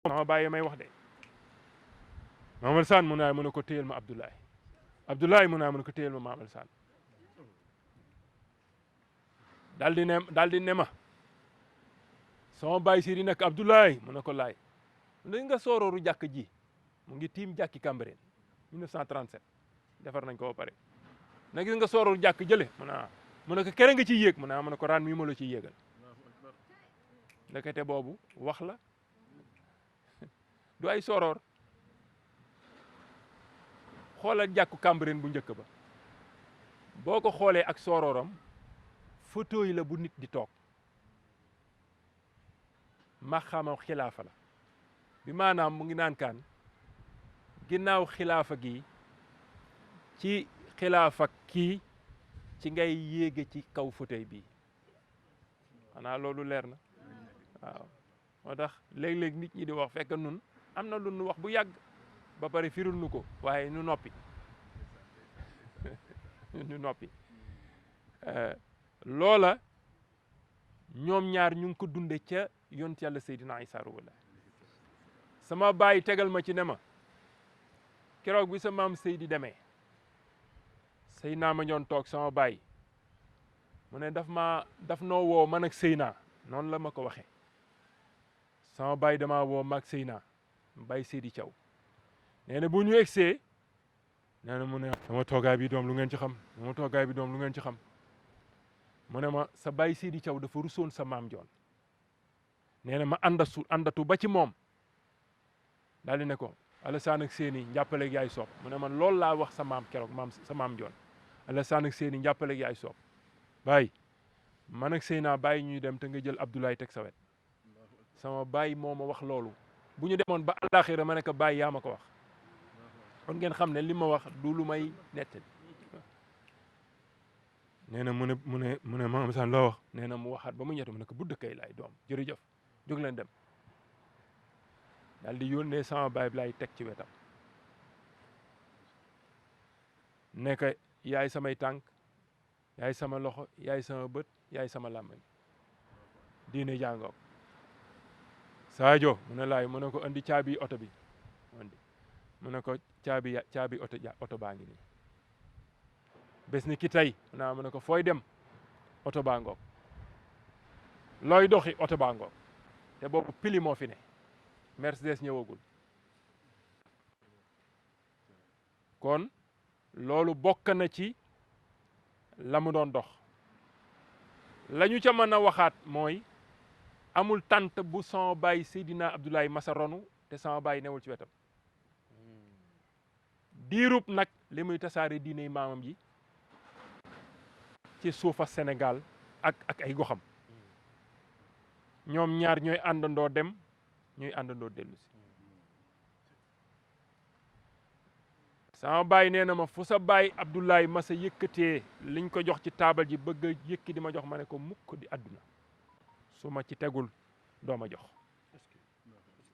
sama bàyyi may wax de Maam Alassane mu ne ko téyel ma Abdoulaye mu ne ko téyel ma Maam Alassane daal di ne ma sama bàyyi si di nekk Abdoulaye mu ne ko laay li nga soorooru jàkk ji mu ngi tiim jàkki Cambérène 1937 defar nañ ko ba pare na gis nga soorooru jàkk jële mu ne ko kere nga ciy yéeg mu ne ko raan mii ma la ciy yéegal ndekete boobu wax la du ay sooroor xoolal jàkku Cambérène bu njëkk ba boo ko xoolee ak soorooram photo yi la bu nit di toog maxaamam xilaafa la bi maanaam mu ngi naan kaan ginnaaw xilaafa gi ci xilaafa kii ci ngay yéege ci kaw fauteuil bi xanaa loolu leer na waaw moo tax léeg-léeg nit ñi di wax fekk nun am na lu nu wax bu yàgg ba pare firul nu ko waaye nu noppi nu noppi loola ñoom ñaar ñu ngi ko dunde ca yonent yàlla Seydina Isa ruwala sama baay tegal ma ci ne ma keroog bi sa maam Seydi demee Seydina ma ñoon toog sama baay mu ne daf noo woo man ak Seyna noonu la ma ko waxee sama baay dama woo mag Seyna Baay Seydi Thiaw nee na bu ñu egsee nee na mu ne sama toogaay bi doom lu ngeen ci xam sama toogaay bi doom lu ngeen ci xam mu ne ma sa Baay Seydi Thiaw dafa rusoon sa maam joon nee na ma àndatu ba ci moom daal di ne ko Alassane ak Séni njàppaleeg yaay soob mu ne man loolu laa wax sa maam keroog sa maam joon Alassane ak Séni njàppaleeg yaay soob baay man ak Seyna bàyyi ñuy dem te nga jël Abdoulaye teg sa wet sama baay moo ma wax loolu bu ñu demoon ba àllaaxira ma ne ko baay yaa ma ko wax kon ngeen xam ne li ma wax du lu may nettali nee na mu ne Maam Alassane loo wax nee na mu waxaat ba mu ñett mu ne ko bu dëkkay laay doom jërëjëf jóg leen dem daal di yónnee sama baay bi laay teg ci wetam ne ko yaay samay tànk yaay sama loxo yaay sama bët yaay sama làmmiñ diine jàngoog Sadio mu ne laay mu ne ko andi caabi oto bi andi mu ne ko caabi oto baa ngi nii bés ni ki tey mu ne ko fooy dem oto baa ngoog looy doxi oto baa ngoog te boobu pili moo fi ne Mercedes ñëwagul kon loolu bokk na ci la mu doon dox la ñu ca mën a waxaat mooy amul tant bu sama baay Seydina Abdoulaye masa ronu te sama baay newul ci wetam diirub nag li muy tasaare diiney maamam ji ci suufa Sénégal ak ay goxam ñoom ñaar ñooy àndandoo dem ñooy àndandoo dellu si sama baay nee na ma fu sa baay Abdoulaye masa yëkkatee liñ ko jox ci taabal ji bëgg a yëkki di ma jox ma ne ko mukk di àdduna su ma ci tegul doo ma jox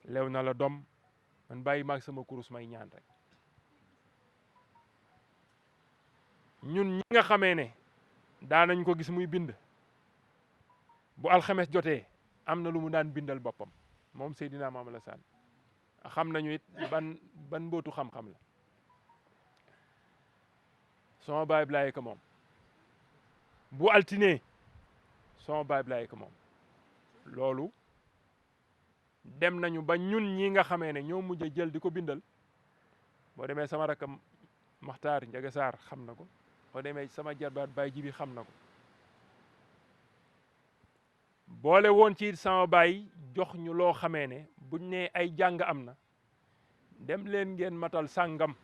lew na la doom man bàyyi maag sama kurus may ñaan rek ñun ñi nga xamee ne daanañ ko gis muy bind bu alxames jotee am na lu mu daan bindal boppam moom Seydina Maam Alassane xam nañu it ban mbootu xam-xam la sama baay bi laay ko moom bu altine sama baay bi laay ko moom loolu dem nañu ba ñun ñi nga xamee ne ñoo mujj a jël di ko bindal boo demee sama rakk Maxtaar Njaga Saar xam na ko boo demee sama jarbaat Baay Jibi xam na ko boole woon ci sama baay jox ñu loo xamee ne buñ ne ay jàng am na dem leen ngeen matal sàngam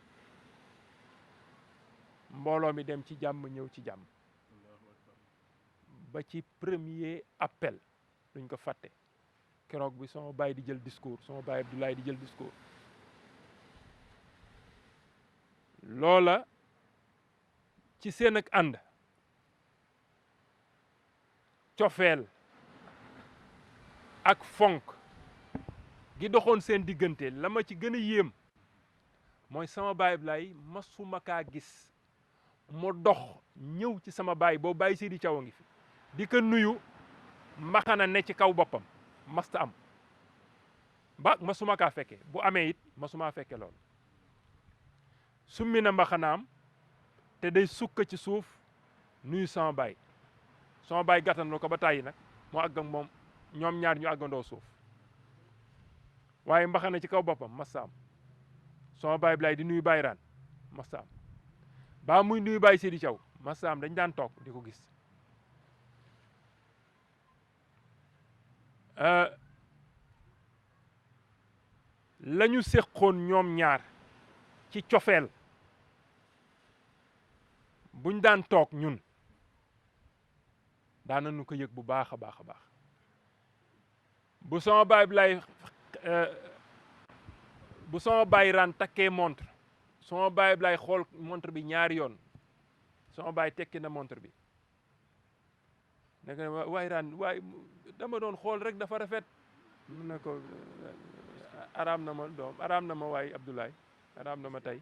mbooloo mi dem ci jàmm ñëw ci jàmm ba ci premier appel duñ ko fàtte keroog bi sama baay di jël discours sama baay Abdoulaye di jël discours loola ci seen ak ànd cofeel ak fonk gi doxoon seen diggante la ma ci gën a yéem mooy sama baay Abdoulaye masuma kaa gis mu dox ñëw ci sama baay boobu Baay Seydi Thiaw a ngi fi di ko nuyu mbaxana ne ci kaw boppam masta am ba masuma kaa fekke bu amee it masuma fekke loolu summi na mbaxanaam te day sukk ci suuf nuyu sama baay gàttandu ko ba tàyyi nag moo àgg ak moom ñoom ñaar ñu àggandoo suuf waaye mbaxana ci kaw boppam masaam sama baay bi lay di nuyu baay raan masaam baa muy nuyu baay Seydi Thiaw masaam dañ daan toog di ko gis la ñu séqoon ñoom ñaar ci cofeel buñ daan toog ñun daanañu ko yëg bu baax a baax a baax bu sama baay bi lay bu sama baay raan takkee montre sama baay bi lay xool montre bi ñaari yoon sama baay tekki na montre bi nekk ne waay raan waay dama doon xool rek dafa rafet mun na ko araam na ma doom araam na ma waay Abdoulaye araam na ma tey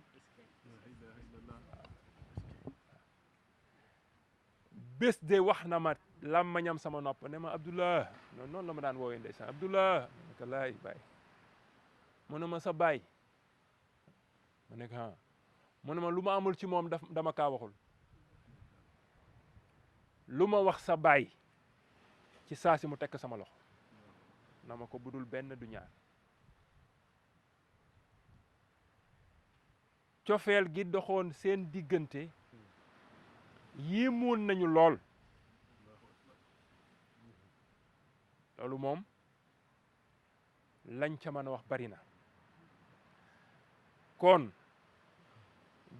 bés de wax na ma làmmañam sama nopp ne ma Abdullah noonu la ma daan woowee ndeysaan Abdullah naka laay baay mu ne ma sa baay ma nekk mu ne ma lu ma amul ci moom dama kaa waxul lu ma wax sa baay ci saa si mu tekk sama loxo na ma ko budul benn du ñaar cofeel gi doxoon seen diggante yéemoon nañu lool loolu moom lañ ca mën a wax bari na kon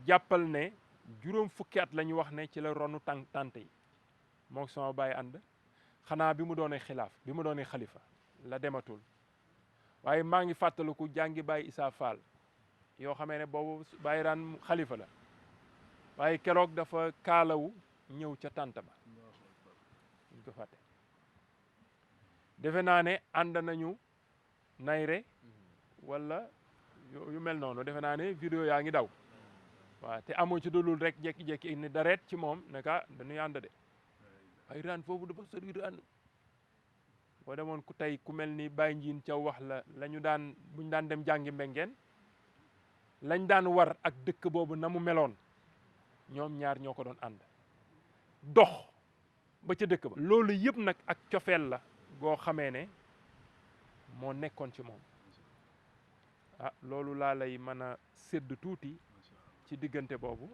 jàppal ne juróom fukki at la ñu wax ne ci la ronu tànte yi moo sama baay ànd xanaa bi mu doonee xilaaf bi mu doonee xalifa la dematul waaye maa ngi fàttaliku jàngi Baay Isaa Faal yoo xamee ne boobu Baay Raan xalifa la waaye keroog dafa kaalawu ñëw ca tànt ba ñu ko fàtte defe naa ne ànd nañu nayre wala yu mel noonu defe naa ne vidéo yaa ngi daw waaw te amoo ci dulul rek jekki-jekki ni dareet ci moom ne ka dañuy ànd de Baay Raan foofu dafa sori ànd boo demoon ku tey ku mel ni Baay Njiin Thiaw wax la ñu daan buñ daan dem jàngi mbengeen lañ daan war ak dëkk boobu na mu meloon ñoom ñaar ñoo ko doon ànd dox ba ca dëkk ba loolu yëpp nag ak cofeel la goo xamee ne moo nekkoon ci moom loolu laa lay mën a sédd tuuti ci diggante boobu